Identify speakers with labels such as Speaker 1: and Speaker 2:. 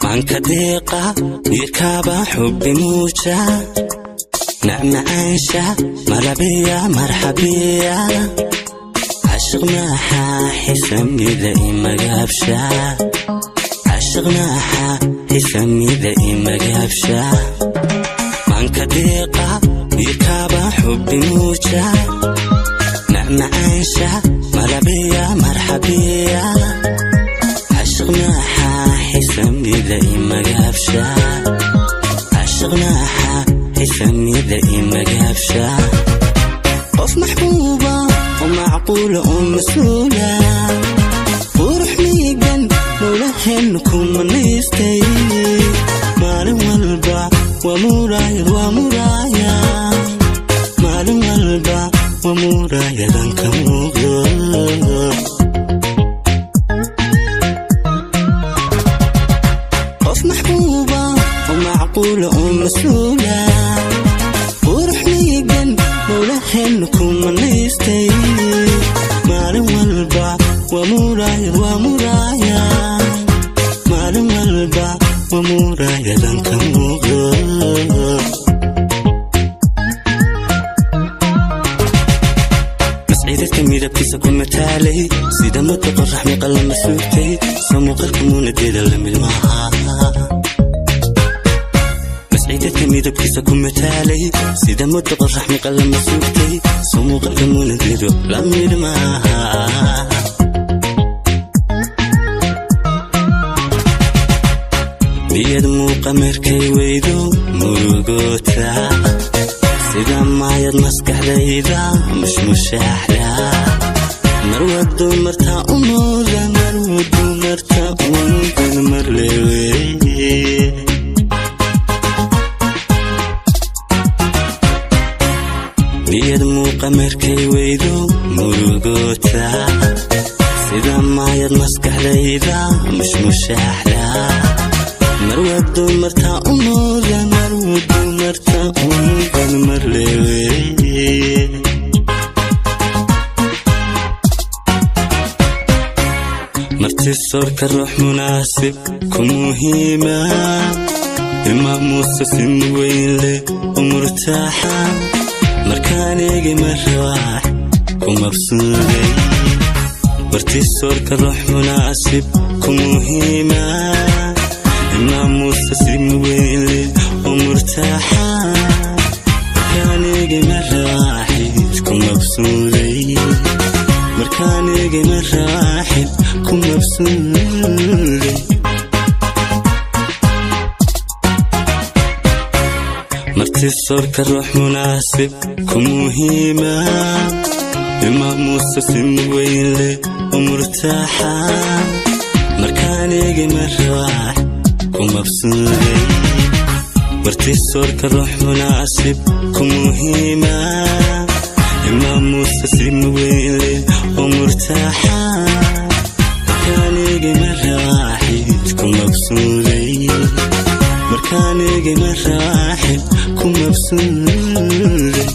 Speaker 1: Manka deeqa yirkaaba xubbi muuja nacmacaansha malabiya marxabiya cashiq maaxa xisamida imagaabsha cashiq maaxa xisamida imagaabsha manka deeqa yirkaaba xubbi muuja nacmacaansha malabiya marxabiya عشق maaxa xisamida imagaabsha cashiq maaxa xisamida imagaabsha qof maxbuuba oo macquula oo mas-uula qurux miigan mowlahen ku manaystay maalin walba waa muraayad waa muraaya maalin walba waa muraayadan ka muuqdo qof maxbuuba oo macquula oo mas-uula qurux miigan mowlahen ku manaystay maalin walba waa muraayad waa muraaya maalin walba waa muraayadan ka muuqdo masciidadka midabkiisa ku mataalay sida muddo qorax miqalama suugtay soo muuqalka muunadeeda la mid maaha masciidadka midabkiisa ku mataalay sida muddo qorax miqalama suugtay soo muuqalka muunadeedu la mid maaha niyad muuqa markay weydo murugoota sida maayad maskaxdayda mushmushaaxda marwadu martaa u mooda marwadu martaa u mudan marleeweye niyad muuqa markay weydo murugoota sida maayad maskaxdayda mushmushaaxda marwadu martaa u mooda marwadu martaa u mudan marleeweye marti soorka ruux munaasib ku muhiima imaamuusa sin weyn leh u murtaaxa markaan eegi marwaax ku mabsuuday marti soorka ruux munaasib ku muhiima imaamuusa sin weyn leh u murtaaxa markaan eegi marwaaxid ku mabsuuday markaan eegi marwaaxid ku mabsuuday marti soorka ruux munaasib ku muhiima imaamuusa sin weyn leh u murtaaxa markaan eegi marwaax ku mabsuuday marti soorka ruux munaasib ku muhiima imaamuusa sin weyn leh u murtaaxa markaan eegi marwaaxid ku mabsuuday markaan eegi marwaaxid ku mabsuuday.